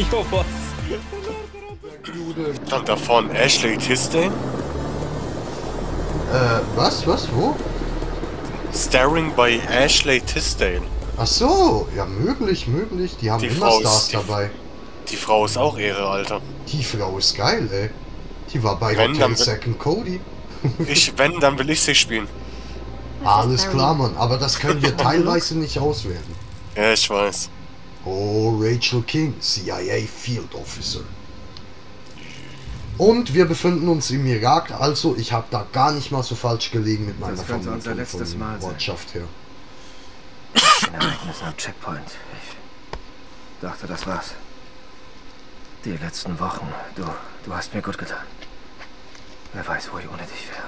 Jo, was? Stand da vorne Ashley Tisdale? Was? Wo? Staring by Ashley Tisdale. Ach so, ja, möglich. Die haben Die immer Frau Stars ist dabei. Die Frau ist auch Ehre, Alter. Die Frau ist geil, ey. Die war bei Wenn, Hotel dann- Second Cody. Dann will ich sie spielen. Alles klar, Mann. Aber das können wir teilweise nicht auswählen. Ja, ich weiß. Oh, Rachel King, CIA Field Officer. Und wir befinden uns im Irak, also ich habe da gar nicht mal so falsch gelegen mit meiner Das könnte Vermutung unser letztes von Mal sein. Ortschaft her. Ein Ereignis am Checkpoint. Ich dachte, das war's. Die letzten Wochen, du hast mir gut getan. Wer weiß, wo ich ohne dich wäre.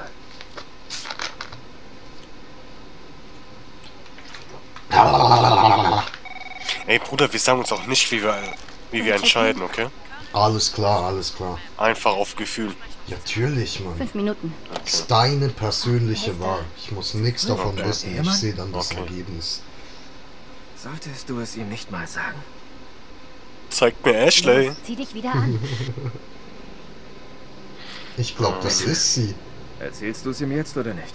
Ey, Bruder, wir sagen uns auch nicht, wie wir entscheiden, okay? Alles klar, alles klar. Einfach auf Gefühl. Ja, natürlich, Mann. 5 Minuten. Das ist deine persönliche Wahl. Ich muss nichts davon Okay. wissen. Ich sehe dann das Ergebnis. Solltest du es ihm nicht mal sagen? Zeigt mir Ashley. Los, zieh dich wieder an. Ich glaube, das ist sie. Erzählst du es ihm jetzt oder nicht?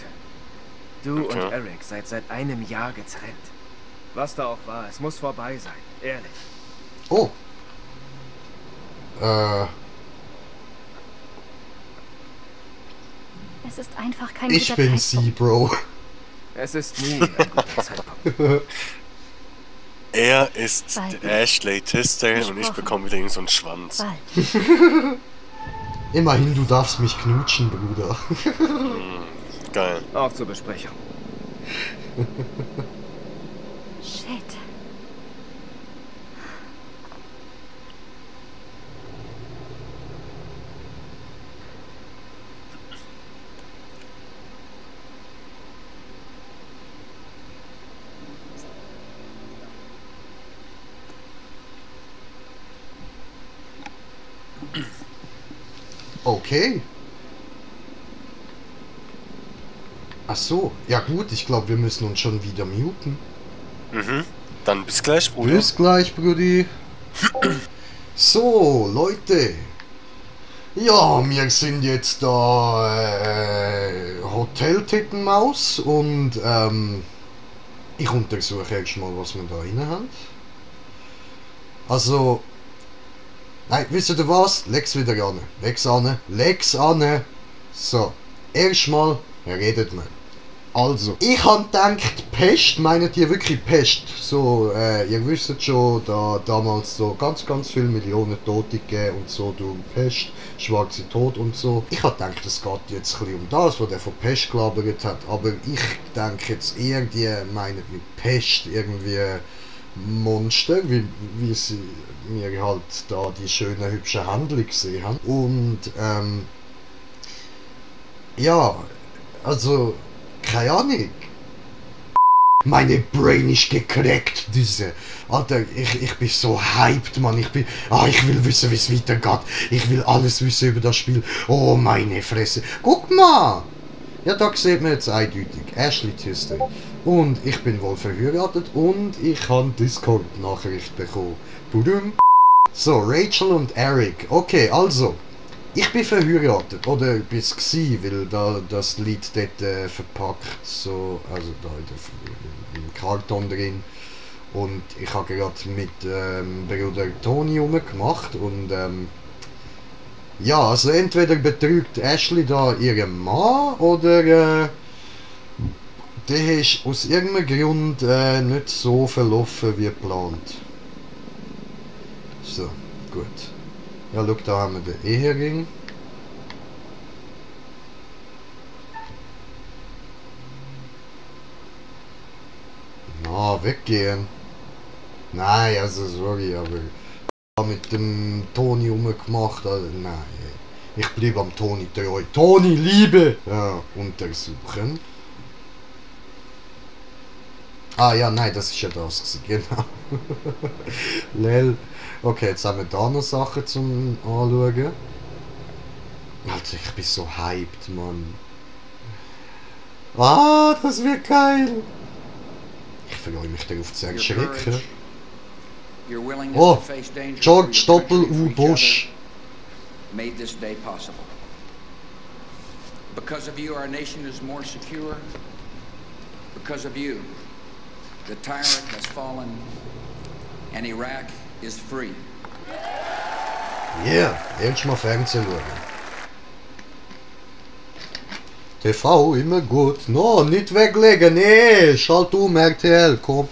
Du Okay. und Eric seid seit einem Jahr getrennt. Was da auch war, es muss vorbei sein. Ehrlich. Oh. Es ist einfach kein Ich guter bin Zeitpunkt. sie, Bro. Es ist nie ein guter Zeitpunkt. Er ist Bald. Ashley Tisdale und ich Versprochen. bekomme wieder irgend so einen Schwanz. Bald. Immerhin, du darfst mich knutschen, Bruder. Geil. Auf zur Besprechung. Shit. Okay. Ach so, ja gut, ich glaube, wir müssen uns schon wieder muten. Mhm. Dann bis gleich, Bruder. Bis gleich, Brudi. So, Leute. Ja, wir sind jetzt da Hotel-Tittenmaus und ich untersuche erstmal, was wir da rein haben. Also, nein, wisst ihr was? Leg's wieder an. Leg's an. So, erstmal redet man. Also, ich han gedacht, Pest, meint ihr wirklich Pest? So, ihr wisst schon, da damals so ganz viele Millionen Tote gegeben und so, du Pest, schwarze Tod und so. Ich hab gedacht, es geht jetzt ein bisschen um das, was der von Pest gelabert hat, aber ich denke jetzt eher, die meinen mit Pest irgendwie Monster, wie sie mir halt da die schönen, hübschen Händchen gesehen haben. Und, ja, also, keine Ahnung. Meine Brain ist gecrackt, diese. Alter, ich bin so hyped, Mann. Ich will wissen, wie es weitergeht. Ich will alles wissen über das Spiel. Oh, meine Fresse. Guck mal! Ja, da sieht man jetzt eindeutig. Ashley Tisdale. Und ich bin wohl verheiratet und ich habe Discord-Nachricht bekommen. Budum. So, Rachel und Eric. Okay, also. Ich bin verheiratet, oder bis gsi, weil da das Lied dort verpackt, so, also da im Karton drin. Und ich habe gerade mit Bruder Toni rumgemacht und ja, also entweder betrügt Ashley da ihren Mann oder der ist aus irgendeinem Grund nicht so verlaufen wie geplant. So, gut. Ja, schau, da haben wir den Ehering. Na, weggehen. Nein, also sorry, aber ich habe mit dem Toni rumgemacht, also nein. Ich bleibe am Toni treu. Toni, Liebe! Ja, untersuchen. Ah ja, nein, das ist ja das gewesen, genau. Lel. Okay, jetzt haben wir da noch Sachen zum Anschauen. Alter, ich bin so hyped, Mann. Ah, das wird geil. Ich freue mich darauf zu erschrecken. Your willingness Oh, to face danger George for your country, Doppel-U for each Bush. other, made this day possible. Because of you, our nation is more secure. Because of you, the tyrant has fallen and Iraq is free. Yeah, endlich mal Fernsehen schauen. TV immer gut. No, nicht weglegen, nee, schalt um, RTL, komm.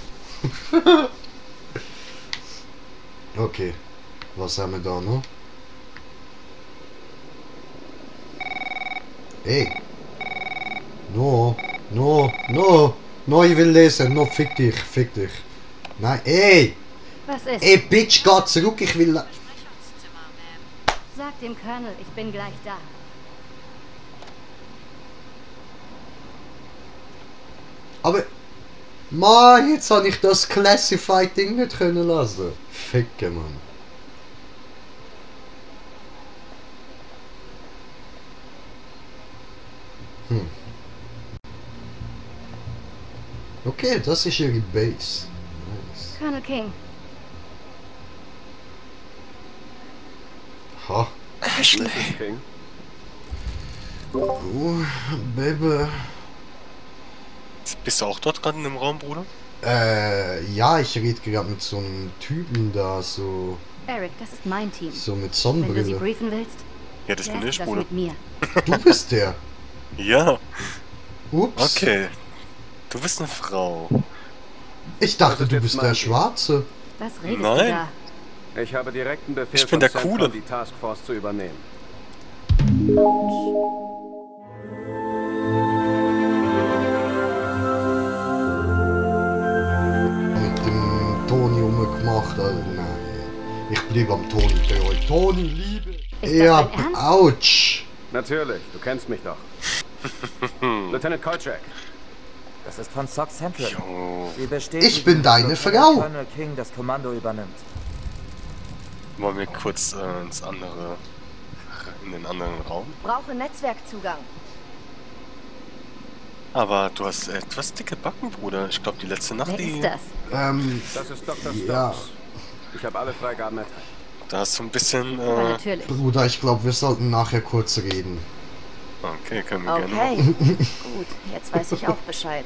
Okay, was haben wir da noch? Ey. No, ich will lesen, no, fick dich. Nein, ey, Was ist? ey, Bitch, geh zurück, ich will... Sag dem Colonel, ich bin gleich da. Aber... Mann, jetzt habe ich das Classified-Ding nicht können lassen. Ficke, Mann. Okay, das ist ihre Base. Nice. Colonel King, Ha. Ashley. King. Baby. Bist du auch dort gerade in dem Raum, Bruder? Ja, ich rede gerade mit so einem Typen da, so Eric, das ist mein Team. mit Wenn du sie Sonnenbrille. briefen willst, Ja, das bin klärst ich, du das Bruder. mit mir. Du bist der. Ja, Ups. okay. Du bist eine Frau. Ich dachte, Das ist du jetzt bist mein der Team. Schwarze. Was redest Nein. du da? Ich habe direkten Befehl Ich bin der von CENTCOM, Coole. die Taskforce zu übernehmen. Mit dem Toni rumgemacht, Alter. Nein. Ich blieb am Toni treu. Toni, Liebe. Ist Ja, das dein Ernst? ouch. Natürlich, du kennst mich doch. Lieutenant Kolchak, Das ist von SOC Central. Jo. Sie bestätigen, Ich bin deine dass Frau. Colonel King das Kommando übernimmt. Wollen wir kurz ins andere... in den anderen Raum? Brauche Netzwerkzugang. Aber du hast etwas dicke Backen, Bruder. Ich glaube, die letzte Nacht, Wer die... ist das? das ist Dr. Ja. Stokes. Ich habe alle Freigaben erteilt. Da hast du ein bisschen... Aber natürlich. Bruder, ich glaube, wir sollten nachher kurz reden. Okay, können wir gerne Okay. machen. Gut, jetzt weiß ich auch Bescheid.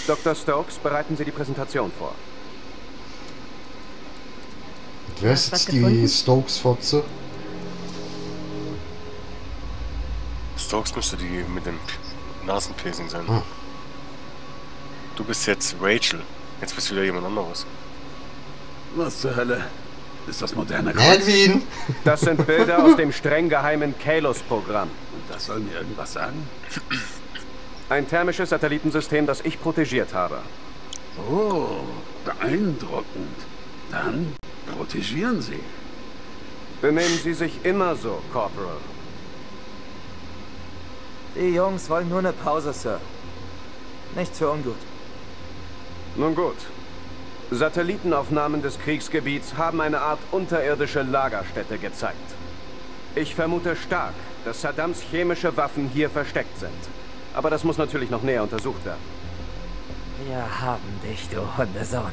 Dr. Stokes, bereiten Sie die Präsentation vor. Wer Hast ist du was jetzt die gefunden? Stokes-Fotze? Stokes müsste die mit dem Nasenpiercing sein. Ah. Du bist jetzt Rachel. Jetzt bist du wieder jemand anderes. Was zur Hölle? Ist das moderne Kreuz? Erwin! Das sind Bilder aus dem streng geheimen Kalos-Programm. Und das soll mir irgendwas sagen? Ein thermisches Satellitensystem, das ich protegiert habe. Oh, beeindruckend. Dann protegieren Sie. Benehmen Sie sich immer so, Corporal. Die Jungs wollen nur eine Pause, Sir. Nichts für ungut. Nun gut. Satellitenaufnahmen des Kriegsgebiets haben eine Art unterirdische Lagerstätte gezeigt. Ich vermute stark, dass Saddams chemische Waffen hier versteckt sind. Aber das muss natürlich noch näher untersucht werden. Wir haben dich, du Hundesohn.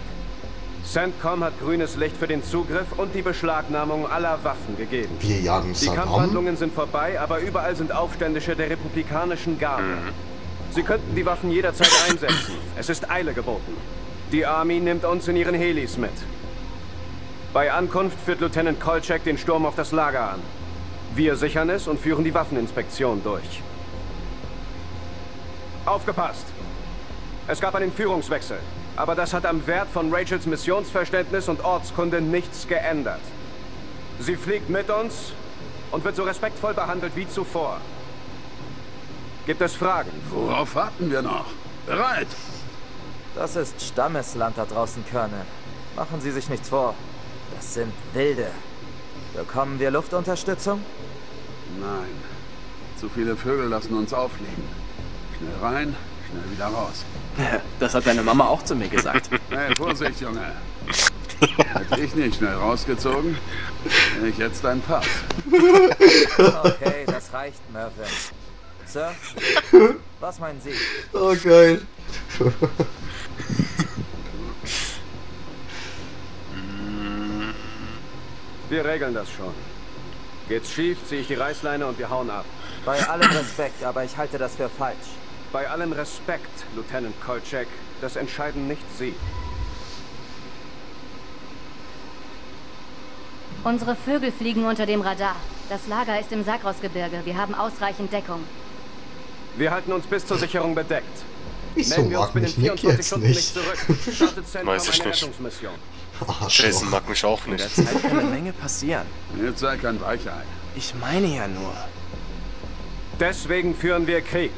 CENTCOM hat grünes Licht für den Zugriff und die Beschlagnahmung aller Waffen gegeben. Wir jagen Die Saddam. Kampfhandlungen sind vorbei, aber überall sind Aufständische der republikanischen Garde. Sie könnten die Waffen jederzeit einsetzen. Es ist Eile geboten. Die Army nimmt uns in ihren Helis mit. Bei Ankunft führt Lieutenant Kolchak den Sturm auf das Lager an. Wir sichern es und führen die Waffeninspektion durch. Aufgepasst! Es gab einen Führungswechsel, aber das hat am Wert von Rachels Missionsverständnis und Ortskunde nichts geändert. Sie fliegt mit uns und wird so respektvoll behandelt wie zuvor. Gibt es Fragen? Worauf warten wir noch? Bereit! Das ist Stammesland da draußen, Colonel. Machen Sie sich nichts vor. Das sind Wilde. Bekommen wir Luftunterstützung? Nein. Zu viele Vögel lassen uns aufliegen. Schnell rein, schnell wieder raus. Das hat deine Mama auch zu mir gesagt. Hey, Vorsicht, Junge. Hätte ich nicht schnell rausgezogen, hätte ich jetzt deinen Pass. Okay, das reicht, Mervyn. Sir, was meinen Sie? Oh, geil. Wir regeln das schon. Geht's schief, ziehe ich die Reißleine und wir hauen ab. Bei allem Respekt, aber ich halte das für falsch. Bei allem Respekt, Lieutenant Kolchak, das entscheiden nicht Sie. Unsere Vögel fliegen unter dem Radar. Das Lager ist im Sagrosgebirge. Wir haben ausreichend Deckung. Wir halten uns bis zur Sicherung bedeckt. Wieso Melden wir uns mag binnen mich Nick 24 jetzt Stunden nicht? nicht zurück. Startet Zentrum Weiß ich eine nicht. Rettungsmission. Jason mag mich auch In der nicht. Zeit kann eine Menge passieren. Jetzt sei kein Weichei. Ich meine ja nur. Deswegen führen wir Krieg.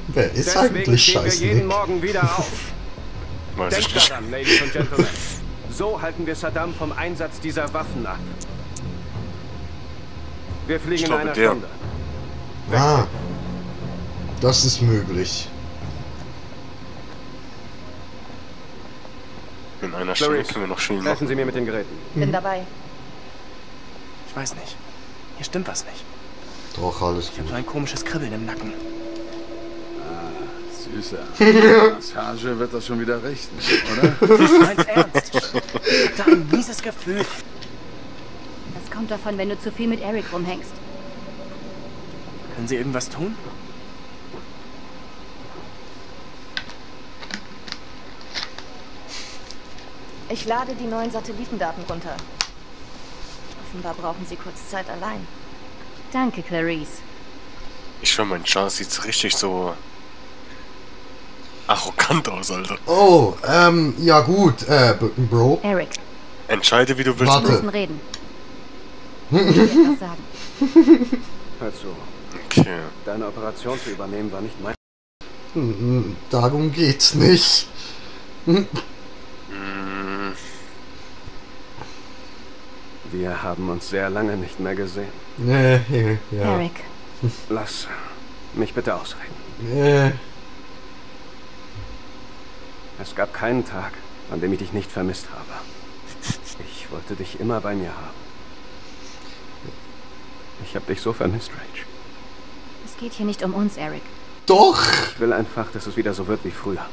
Wer ist Deswegen eigentlich stehen wir scheiß jeden Nick? Morgen wieder auf. Weiß ich Denkt nicht. daran, Ladies und Gentlemen. So halten wir Saddam vom Einsatz dieser Waffen ab. Wir fliegen Ich in glaube, einer der. Stunde. Ah, das ist möglich. In einer Stunde Clarice, können wir noch schön helfen machen. Sie mir mit den Geräten. Bin dabei. Ich weiß nicht. Hier stimmt was nicht. Doch, alles Ich habe gut. so ein komisches Kribbeln im Nacken. Süßer. Massage wird das schon wieder richten, oder? Ich mein's ernst. Ich hab da ein mieses Gefühl. Das kommt davon, wenn du zu viel mit Eric rumhängst. Können Sie irgendwas tun? Ich lade die neuen Satellitendaten runter. Offenbar brauchen sie kurz Zeit allein. Danke, Clarice. Ich schwör, mein Charles sieht richtig so arrogant aus, Alter. Oh, ja gut, Bro. Eric, Entscheide, wie du willst, wir Warte. müssen reden. Ich will dir etwas sagen. Hör zu. Okay. Deine Operation zu übernehmen war nicht mein... Darum geht's nicht. Wir haben uns sehr lange nicht mehr gesehen. Nee, ja. Eric, Lass mich bitte ausreden. Nee. Es gab keinen Tag, an dem ich dich nicht vermisst habe. Ich wollte dich immer bei mir haben. Ich habe dich so vermisst, Rach. es geht hier nicht um uns, Eric. Doch! Ich will einfach, dass es wieder so wird wie früher.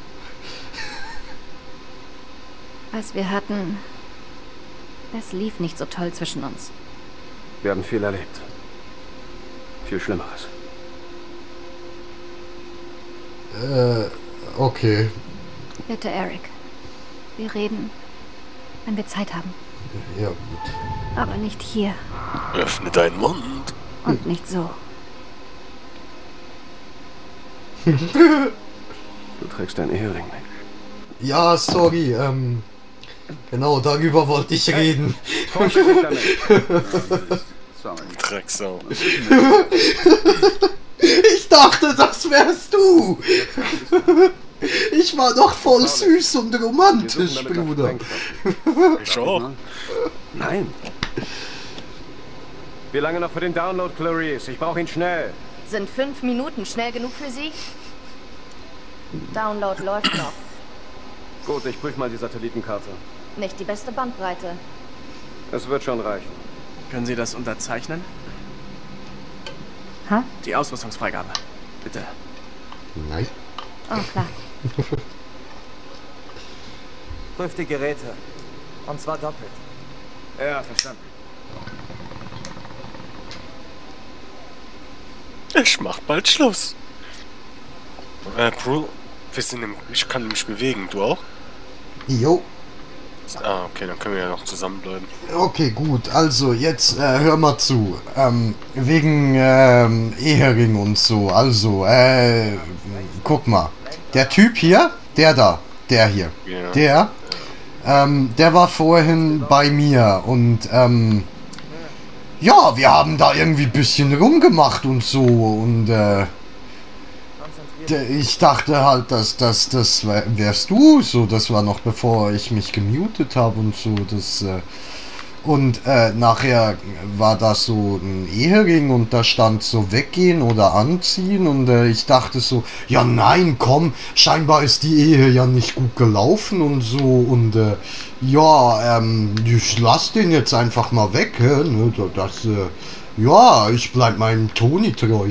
Was wir hatten, es lief nicht so toll zwischen uns. Wir haben viel erlebt. Viel Schlimmeres. Okay. Bitte, Eric. Wir reden, wenn wir Zeit haben. Ja, gut. Aber nicht hier Öffne deinen Mund. und nicht so. Du trägst deinen Ehering nicht. Ja, sorry, genau, darüber wollte ich reden. Vorsichtig damit. Sorry. Drecksau. Ich dachte, das wärst du! Ich war doch voll süß und Wir romantisch, suchen damit nach Bruder. Sprengstoff. Ich auch. Nein. Wie lange noch für den Download, Clarice? Ich brauche ihn schnell. Sind 5 Minuten schnell genug für Sie? Download läuft noch. Gut, ich prüfe mal die Satellitenkarte. Nicht die beste Bandbreite. Es wird schon reichen. Können Sie das unterzeichnen? Ha? Die Ausrüstungsfreigabe. Bitte. Nein. Oh, klar. Prüft die Geräte. Und zwar doppelt. Ja, verstanden. Ich mach bald Schluss. Bro, ich kann mich bewegen. Du auch? Jo. Ah, okay, dann können wir ja noch zusammenbleiben. Okay, gut. Also, jetzt hör mal zu. Wegen Ehering und so. Also, guck mal. Der Typ hier, der hier. Ja. Der war vorhin bei mir und ja, wir haben da irgendwie ein bisschen rumgemacht und so und ich dachte halt, dass das wärst du, so, das war noch bevor ich mich gemutet habe und so, das und nachher war das so ein Ehering und da stand so weggehen oder anziehen und ich dachte so, ja nein, komm, scheinbar ist die Ehe ja nicht gut gelaufen und so und ja, ich lass den jetzt einfach mal weg, ne, das, ja, ich bleib meinem Toni treu.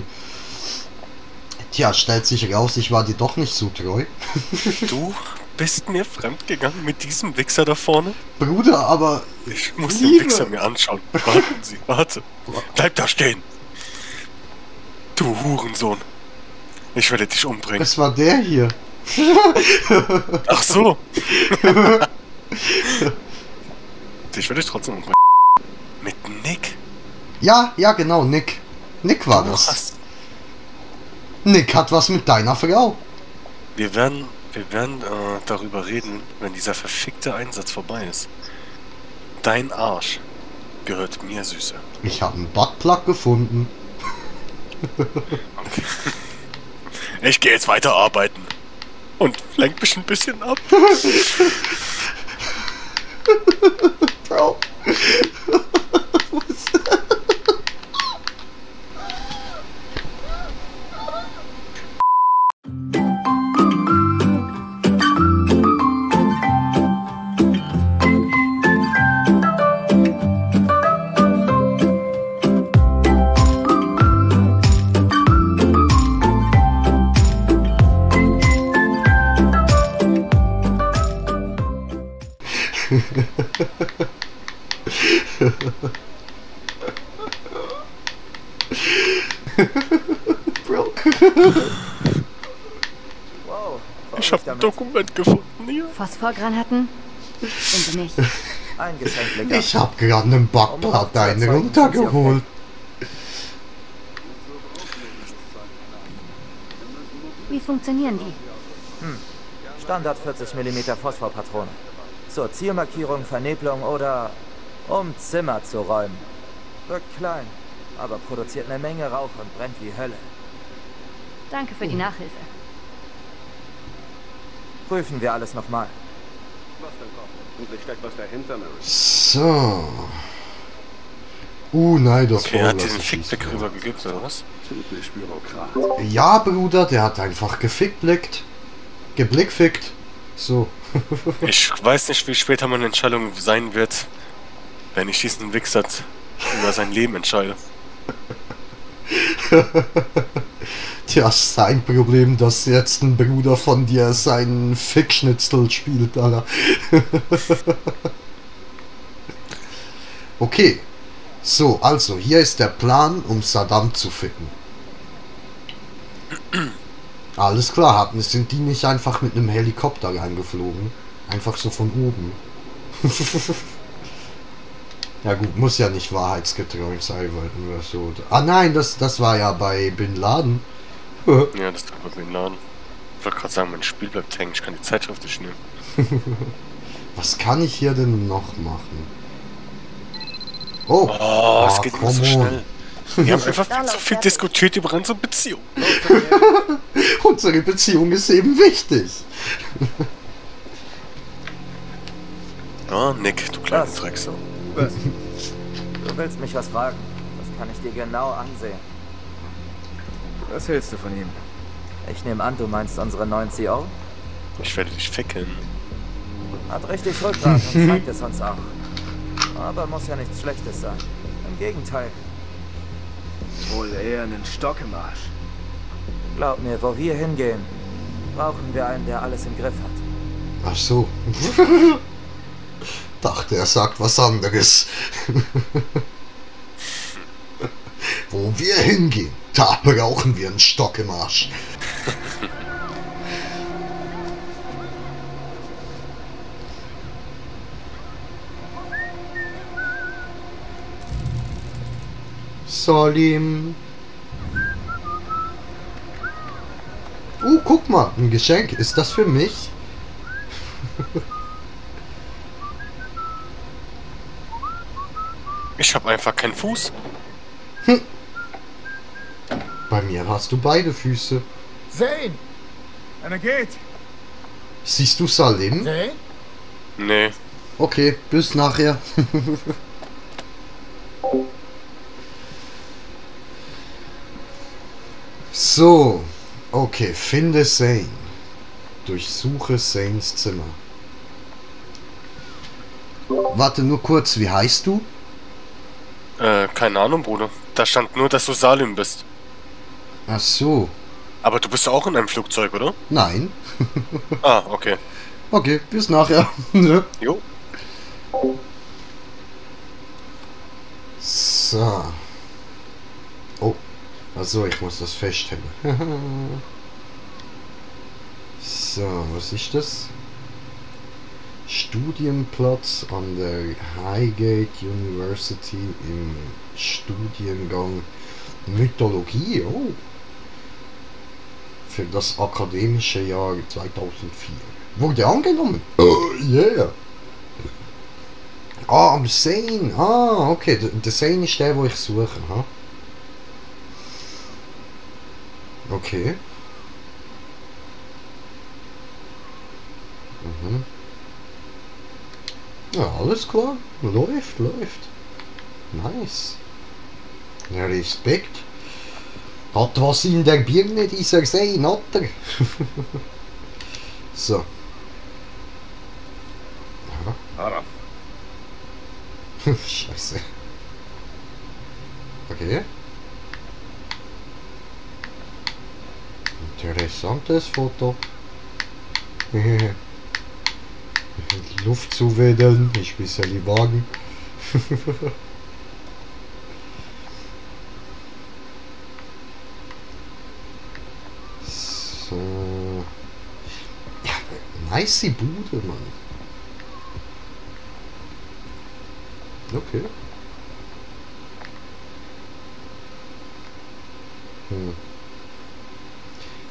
Tja, stellt sich raus, ich war dir doch nicht so treu. Du bist mir fremdgegangen mit diesem Wichser da vorne? Bruder, aber... Ich muss den Wichser mir anschauen. Warten Sie, warte. Bleib da stehen. Du Hurensohn. Ich werde dich umbringen. Was war der hier? Ach so. Ich werde dich trotzdem umbringen. Mit Nick? Ja, genau, Nick. Nick war das. Nick hat was mit deiner Frau. Wir werden darüber reden, wenn dieser verfickte Einsatz vorbei ist. Dein Arsch gehört mir, Süße. Ich habe einen Buttplug gefunden. Okay. Ich gehe jetzt weiter arbeiten. Und lenk mich ein bisschen ab. Bro. Bro. Wow. Ich habe ein Dokument gefunden hier. Phosphorgranaten? Sind sie nicht. Eingeschränkt. Ich hab gerade einen Backblatt eine runtergeholt. Wie funktionieren die? Standard 40 mm Phosphorpatrone. Zur Zielmarkierung, Vernebelung oder um Zimmer zu räumen. Wirkt klein, aber produziert eine Menge Rauch und brennt wie Hölle. Danke für die Nachhilfe. Prüfen wir alles nochmal. Was denn, Kopf? Endlich steckt was dahinter, Mary. So. Nein, das Okay, war hat das diesen nicht Fickback so. rübergegeben, oder was? Typisch Bürokrat. Ja, Bruder, der hat einfach gefickblickt. Geblickfickt. So. Ich weiß nicht, wie später meine Entscheidung sein wird, wenn ich diesen Wichser über sein Leben entscheide. Tja, ist sein Problem, dass jetzt ein Bruder von dir seinen Fickschnitzel spielt, Alter. Okay. So, also, hier ist der Plan, um Saddam zu ficken. Alles klar, sind die nicht einfach mit einem Helikopter reingeflogen? Einfach so von oben. Ja gut, muss ja nicht wahrheitsgetreu sein, oder so. Ah nein, das war ja bei Bin Laden. Ja, das war bei Bin Laden. Ich wollte gerade sagen, mein Spiel bleibt hängen, ich kann die Zeitschrift nicht nehmen. Was kann ich hier denn noch machen? Oh, es geht immer so schnell. Wir haben einfach viel zu viel diskutiert über unsere Beziehung. Unsere Beziehung ist eben wichtig. Oh, Nick, du kleiner Was? Drecksau. Was? Du willst mich was fragen? Das kann ich dir genau ansehen. Was hältst du von ihm? Ich nehme an, du meinst unseren neuen CEO? Ich werde dich ficken. Hat richtig Rückgrat und zeigt es uns auch. Aber muss ja nichts Schlechtes sein. Im Gegenteil. Wohl eher einen Stock im Arsch. Glaub mir, wo wir hingehen, brauchen wir einen, der alles im Griff hat. Ach so. Dachte, er sagt was anderes. Wo wir hingehen, da brauchen wir einen Stock im Arsch. Salim. Guck mal, ein Geschenk. Ist das für mich? Ich habe einfach keinen Fuß. Bei mir hast du beide Füße. Zane! Einer geht! Siehst du Salim? Zane? Nee. Okay, bis nachher. So, okay, finde Zane. Durchsuche Zanes Zimmer. Warte nur kurz, wie heißt du? Keine Ahnung, Bruder. Da stand nur, dass du Salim bist. Ach so. Aber du bist auch in einem Flugzeug, oder? Nein. Ah, okay. Okay, bis nachher. Jo. So. Oh. Also, ich muss das festhalten. So, was ist das? Studienplatz an der Highgate University im Studiengang Mythologie. Oh. Für das akademische Jahr 2004. Wurde angenommen. Oh, yeah. Ah, am Seine. Ah, okay. Der Seine ist der, wo ich suche. Ha? Okay. Mhm. Ja, alles klar. Läuft. Nice. Ja, Respekt. Hat was in der Birne dieser See, hat er. So. Ja. Scheiße. Okay. Interessantes Foto. Luft zuwedeln, ich bisschen wagen. So. Ja, nice Bude, Mann. Okay.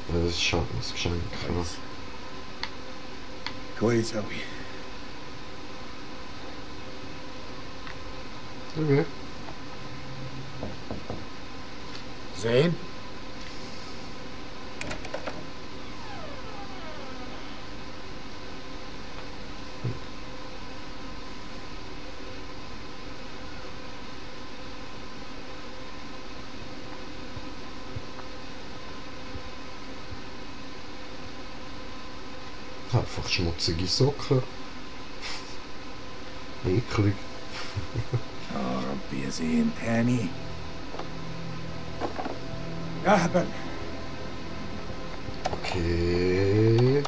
Das ist schon das Geschenk. كويس أوي. Okay. زين. Einfach schmutzige Socken. Eklig. يا رب يا زين تاني. أهبل. Okay.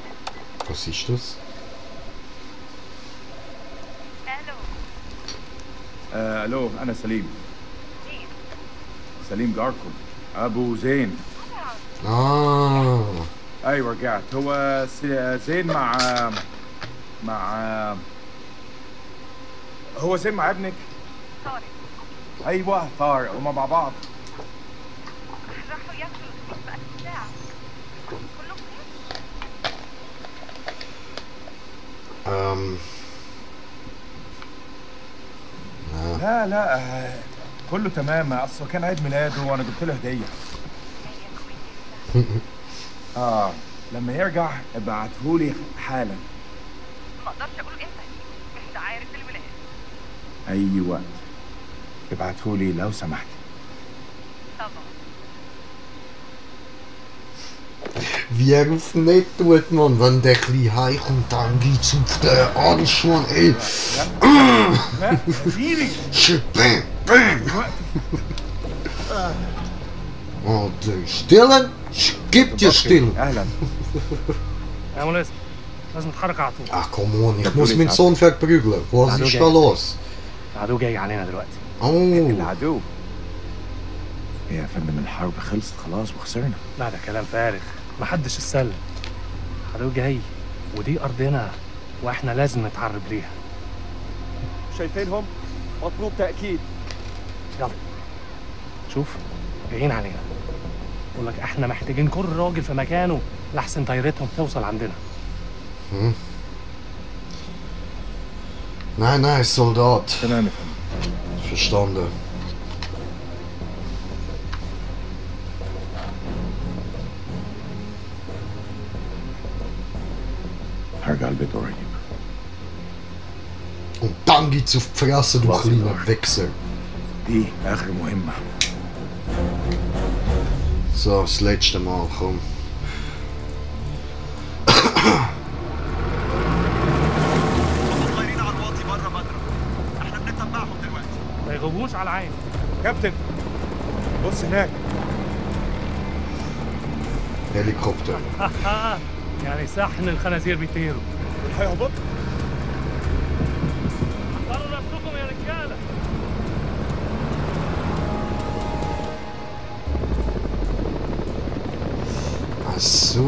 Was ist das? ألو أنا سليم. سليم جاركم. أبو زين. أيوة رجعت. هو زين مع هو زين مع ابنك؟ طارق. أيوة طارق هما مع بعض. راحوا ياكلوا بقى ساعة. كلهم لا كله تمام. اصله كان عيد ميلاده وانا جبت له هديه. لما يرجع ابعتهولي حالا. ما اقدرش اقول امتى. انت عارف الولاد. اي وقت ابعتهولي لو سمحت. طبعا. Wie er auf nicht tut, man, wenn der kleine heimkommt, dann geht's auf den Anschwung, ey. Und stillen, gib dir still. Ach komm on, ich muss meinen Sohn verprügeln. Was ist da los? العدو جاي علينا دلوقتي. العدو؟ يا فندم الحرب خلصت خلاص وخسرنا. لا ده كلام فارغ، محدش اتسلم. العدو جاي ودي ارضنا واحنا لازم نتعرب ليها. شايفينهم؟ مطلوب تأكيد. يلا شوف جايين علينا. بقول لك احنا محتاجين كل راجل في مكانه لحسن طيارتهم توصل عندنا. Nein, Soldat. تمام يا فندم. Verstanden. هرجع البيت قريب. Und dann geht's auf die Fresse, du kleiner Wichser. دي آخر مهمة. So, das letzte Mal, komm. ما يغوبوش على العين. كابتن بص هناك. Helikopter. يعني صحن الخنازير بيطيروا. هيهبط. اختاروا نفسكم يا رجاله. Ach so.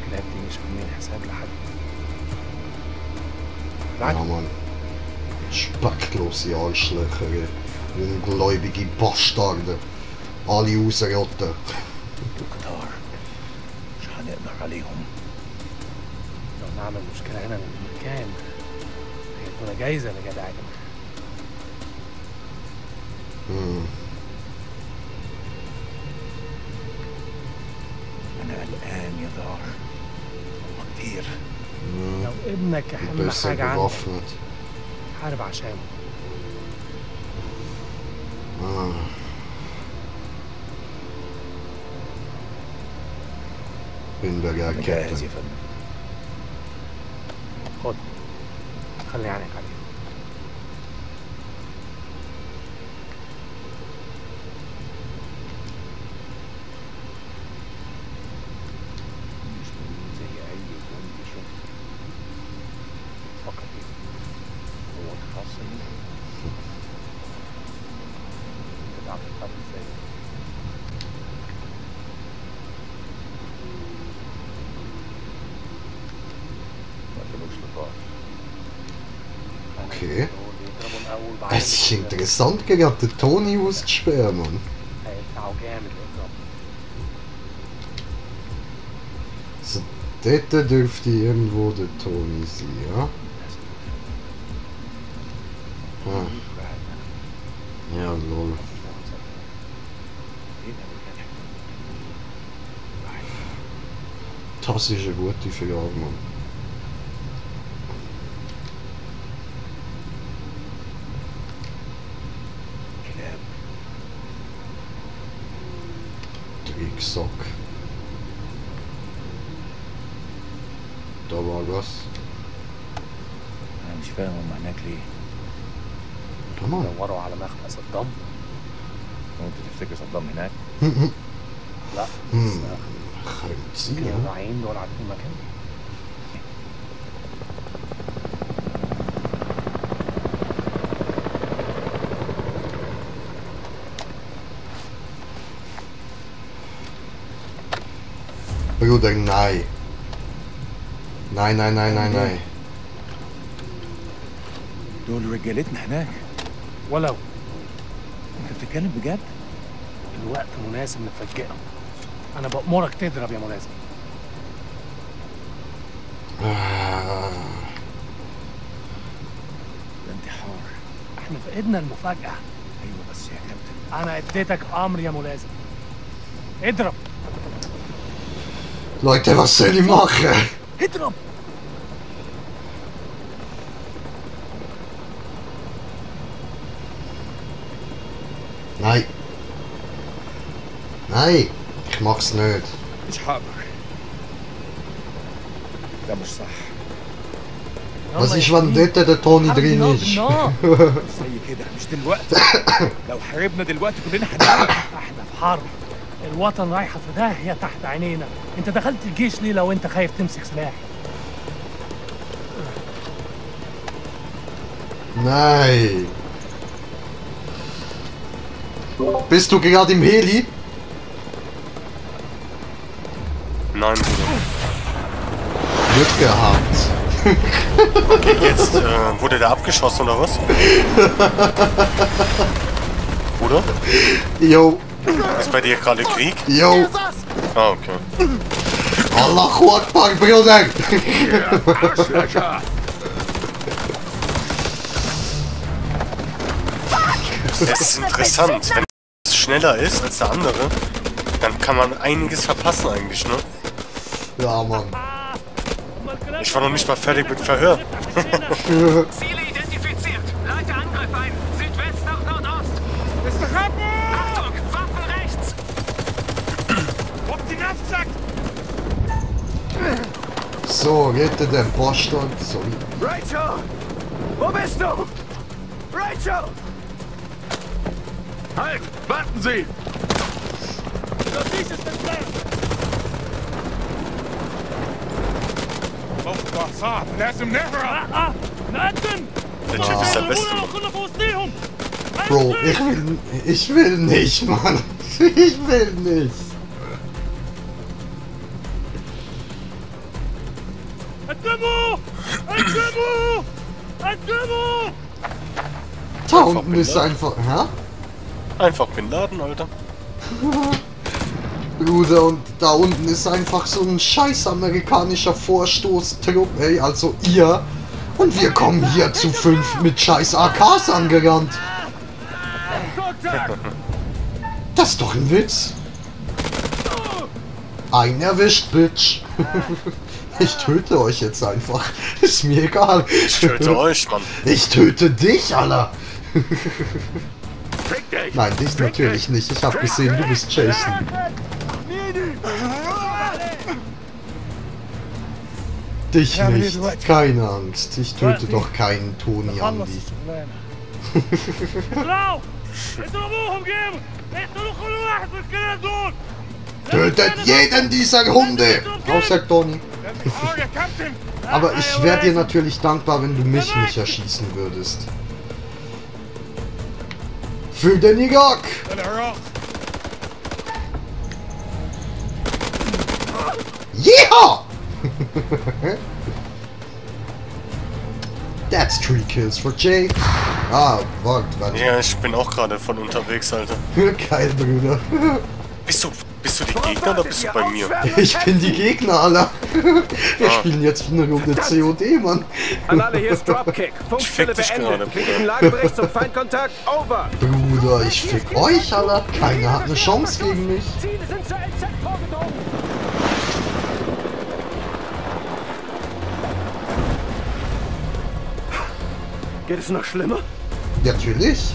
الكلاب دي مش عاملين حساب لحد. Ja, Mann. Spektlose Arschlöcher, ungläubige Bastarde. Alle ausrotten. قطار مش هنقدر عليهم. لو نعمل مشكلة هنا للمكان هيدونا جايزة لجدعتنا. أنا قلقان يا دار. هم كتير. لو ابنك أهم Besser حاجة عندك bewaffnet. حارب عشانه. Bin bereit, جاهز Captain. يا فندم. خد خلي عينك عليه. مش زي أي جندي شفته. فكر فيه. هو اتخصم. انت تعرف تتعامل ازاي. Okay. Es ist interessant, gerade den Toni auszusperren, Mann. هيدفعوا جامد للإضراب. So, dort dürfte irgendwo der Toni sein, ja? Ah. Ja, lol. Das ist eine gute Frage, Mann. Drecksack. Da war was. أنا مش فاهم هم هناك ليه. Tamam. دوروا على مخبأ صدام. وأنت تفتكر صدام هناك؟ لا Könnte يمكن sein, ja. الراعيين دول عارفين مكان. Bruder, nein. Nein, nein, nein, nein, nein. دول رجالتنا هناك. ولو أنت بتتكلم بجد؟ الوقت مناسب نفاجئهم. أنا بأمرك تضرب يا ملازم. ده انتحار. احنا في ايدنا المفاجأة. أيوه بس يا كابتن. أنا اديتك أمر يا ملازم. اضرب. Leute, was soll ich machen? اضرب. Nein. Nein, ich mach's nicht. مش هقدر. ده مش صح. Was ist, wenn dort der Toni drin ist? زي كده مش دلوقتي. لو حاربنا دلوقتي كلنا هنموت. احنا في حرب. الوطن رايحة في داهية تحت عينينا. انت دخلت الجيش ليه لو انت خايف تمسك سلاح؟ Nein. Bist du gerade im Heli? Nein, Bruder. Wird gehabt. Okay, jetzt wurde der abgeschossen oder was? Bruder? Jo. Ist bei dir gerade Krieg? Jo. Ah, okay. Allahu Akbar, Bruder. Es ist interessant, wenn es schneller ist als der andere, dann kann man einiges verpassen eigentlich, ne? Ja, Mann. Ich war noch nicht mal fertig mit Verhör. Ziele identifiziert. Leite Angriff ein. Südwest nach Nordost. Achtung, Waffen rechts. Ruft den Kraftsack. So, rette den Bastard. So. Rachel, wo bist du? Rachel! Halt! Warten Sie! Der Typ ist der Beste, Mann. Bro, ich will nicht, Mann. Ich will nicht. Da unten ist einfach... Hä? Einfach Bin Laden, Alter. Bruder, und da unten ist einfach so ein scheiß amerikanischer Vorstoßtrupp, ey, also ihr. Und wir kommen hier zu 5 mit scheiß AKs angerannt. Das ist doch ein Witz. Ein erwischt, Bitch. Ich töte euch jetzt einfach. Ist mir egal. Ich töte euch, Mann. Ich töte dich, Alter. Nein, dich natürlich nicht. Ich hab gesehen, du bist Jason. Dich nicht. Keine Angst. Ich töte doch keinen Tony Andy. Tötet jeden dieser Hunde! Außer Tony. Aber ich wäre dir natürlich dankbar, wenn du mich nicht erschießen würdest. Für den Irak! Yeah! That's 3 kills for Jay. Ah, warte. Ja, ich bin auch gerade von unterwegs, Alter. Geil, Bruder. Bist du die Gegner oder bist du bei mir? Ich bin die Gegner, Alter. Wir spielen jetzt eine Runde COD, Mann. An alle, hier ist Dropkick. Funkstille beendet. Kritischen Lagebericht zum Feindkontakt. Over. Bruder, ich fick euch, Alter. Keiner hat eine Chance gegen mich. Ziele sind zur LZ vorgedrungen. Geht es noch schlimmer? Natürlich.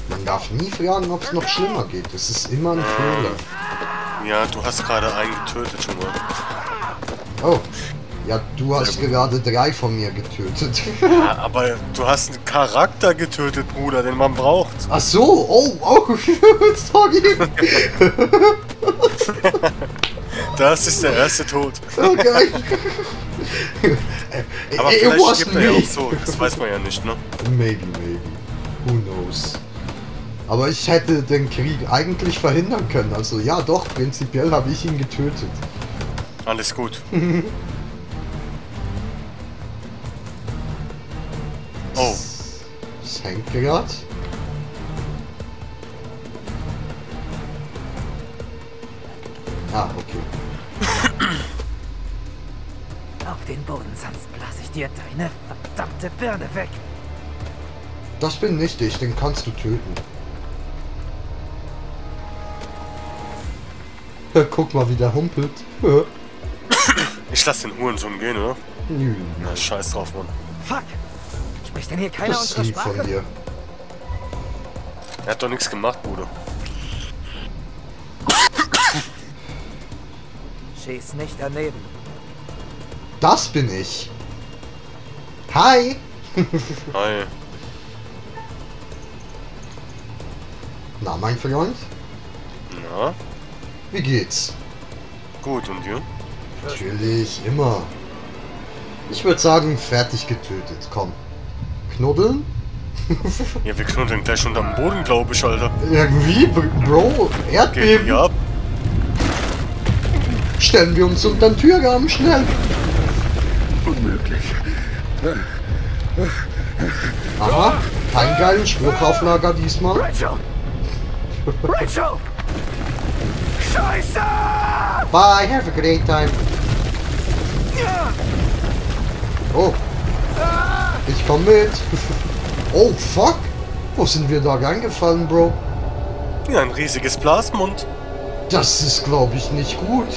Man darf nie fragen, ob es noch schlimmer geht. Es ist immer ein Fehler. Ja, du hast gerade einen getötet schon mal. Oh. Ja, du hast gerade 3 von mir getötet. Ja, aber du hast einen Charakter getötet, Bruder, den man braucht. Ach so, oh, sorry. Das ist der erste Tod. Okay. Aber vielleicht stirbt er ja auch so, das weiß man ja nicht, ne? Maybe. Who knows? Aber ich hätte den Krieg eigentlich verhindern können. Also ja, doch, prinzipiell habe ich ihn getötet. Alles gut. Oh. Das hängt gerade. Ah, okay. Auf den Boden, sonst blase ich dir deine verdammte Birne weg. Das bin nicht ich, den kannst du töten. Ja, guck mal, wie der humpelt. Ja. Ich lass den Hurensohn gehen, oder? Nö. Na, scheiß drauf, Mann. Fuck! Spricht denn hier keiner Das ist unserer lieb Sprache? von dir. Er hat doch nichts gemacht, Bruder. Schieß nicht daneben. Das bin ich. Hi! Hi. Na, mein Freund? Na? Wie geht's? Gut, und dir? Natürlich, immer. Ich würde sagen, fertig getötet. Komm. Knuddeln? Ja, wir knuddeln gleich unterm Boden, glaube ich, Alter. Irgendwie, Bro, Erdbeben. Ja. Stellen wir uns unter den Türrahmen, schnell. Unmöglich. Aha, keinen geilen Spruch auf Lager diesmal. Rachel! Rachel! Scheiße! Bye, have a great time. Oh. Ich komm mit. Oh, fuck. Wo sind wir da reingefallen, Bro? Ja, ein riesiges Blasmund. Das ist, glaube ich, nicht gut.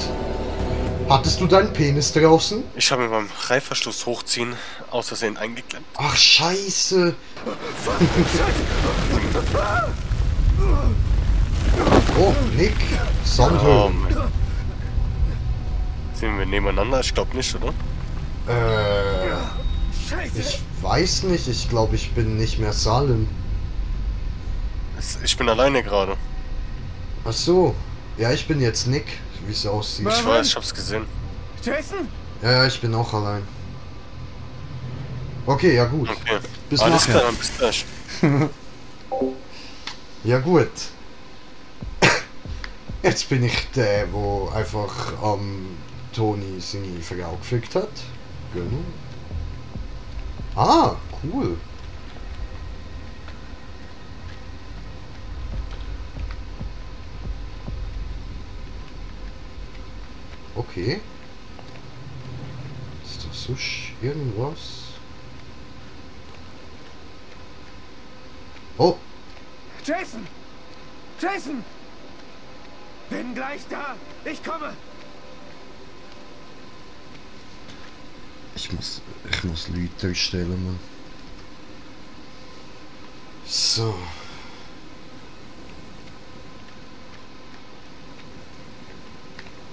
Hattest du deinen Penis draußen? Ich habe mir beim Reißverschluss hochziehen aus Versehen eingeklemmt. Ach, scheiße. Oh, Nick. Sondheim. Sind wir nebeneinander? Ich glaube nicht, oder? Ich weiß nicht. Ich glaube, ich bin nicht mehr Salem. Ich bin alleine gerade. Ach so. Ja, ich bin jetzt Nick, wie es aussieht. Ich weiß, ich hab's gesehen. Jason? Ja, ich bin auch allein. Okay, ja gut. Okay. Bis Alles nachher. klar, bis gleich. Ja gut. Jetzt bin ich der, wo einfach Toni seine Frau gefickt hat. Genau. Ah, cool. Okay. Ist das so irgendwas? Oh, Jason! Jason! Bin gleich da! Ich komme! ich muss Leute stellen, Mann. So.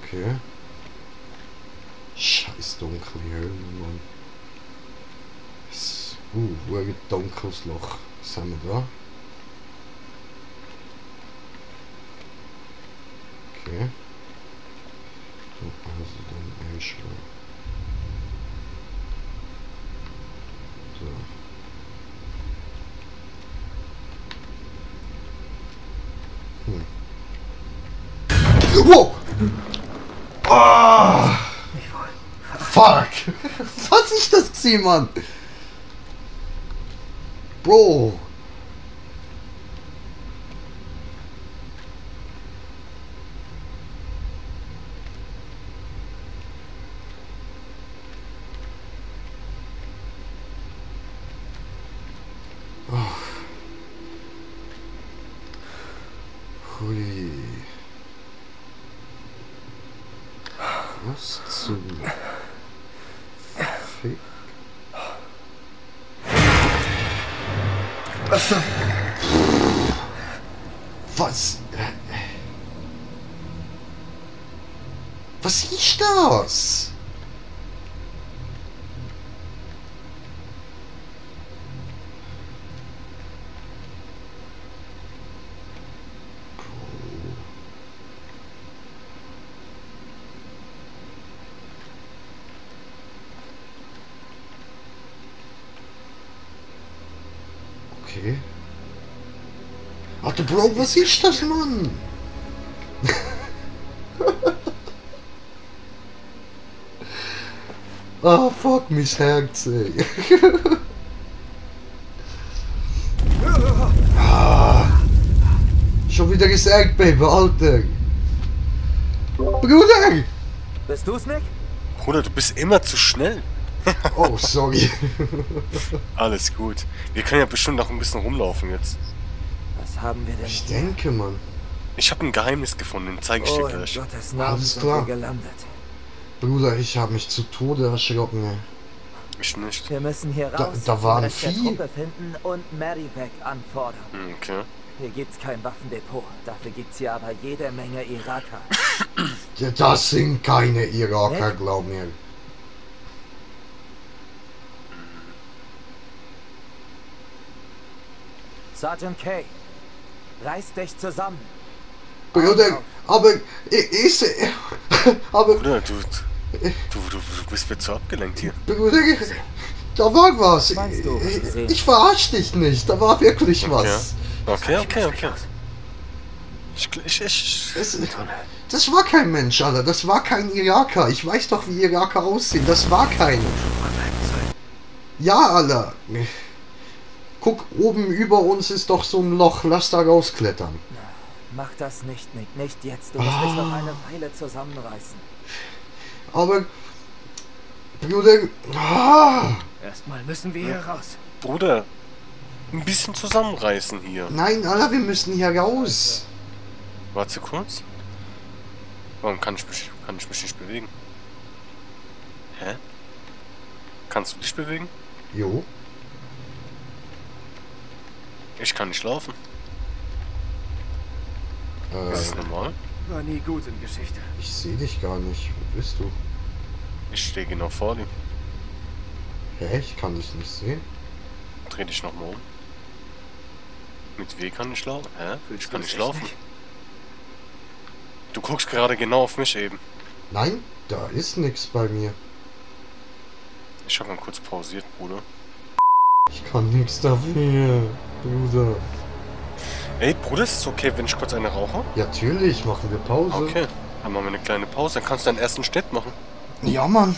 Okay. Scheiß dunkle Höhle, Mann. Wo ein dunkles Loch. Was haben wir da? Okay. So, also dann erstmal. So. Wow! Ah! Fuck! Was ist das gewesen, Mann? Bro! Oh. Hui. Was zum Fick? Was? Was ist das? Okay. Alter Bro, was ist das, Mann? Ah, fuck, mein Herz, ey. Ah, schon wieder gesagt, Baby, Alter. Bruder! Bist du's, Nick? Bruder, du bist immer zu schnell. Oh, sorry. Alles gut. Wir können ja bestimmt noch ein bisschen rumlaufen jetzt. Was haben wir denn Ich hier? denke, Mann. Ich habe ein Geheimnis gefunden, den zeige ich dir Oh, in gleich. Gottes Namen Alles sind klar. wir gelandet. Bruder, ich habe mich zu Tode erschrocken, ey. Ich nicht. Wir müssen hier Da- raus, da war den ein Rest der Vieh. Truppe finden und Marybeck anfordern. Okay. Hier gibt's kein Waffendepot. Dafür gibt's hier aber jede Menge Iraker. Das sind keine Iraker, Nick? glaub mir. Sergeant Kay, reiß dich zusammen. Bruder, aber aber Bruder, du bist mir zu abgelenkt hier. Bruder, da war was. Meinst du, was gesehen? Ich verarsch dich nicht, da war wirklich Okay. was. Okay. Das war kein Mensch, Alter, das war kein Iraker. Ich weiß doch, wie Iraker aussehen, das war kein. Ja, Alter. Guck, oben über uns ist doch so ein Loch, lass da rausklettern. Mach das nicht, Nick. Nicht jetzt. Du musst dich noch eine Weile zusammenreißen. Aber, Bruder, Erstmal müssen wir hier raus. Bruder, ein bisschen zusammenreißen hier. nein, Alter, wir müssen hier raus. Warte kurz. Warum kann ich mich nicht bewegen? Hä? Kannst du dich bewegen? Jo. Ich kann nicht laufen. Ist das normal? War nie gut in Geschichte. Ich sehe dich gar nicht. Wo bist du? Ich stehe genau vor dir. Hä? Ich kann dich nicht sehen. Dreh dich nochmal um. Mit W kann ich laufen? Hä? Ich kann nicht laufen. Du guckst gerade genau auf mich eben. Nein, da ist nichts bei mir. Ich hab mal kurz pausiert, Bruder. Ich kann nichts dafür, Bruder. Ey, Bruder, ist es okay, wenn ich kurz eine rauche? Ja, natürlich, machen wir Pause. Okay, dann machen wir eine kleine Pause. Dann kannst du deinen ersten Schnitt machen. Ja, Mann.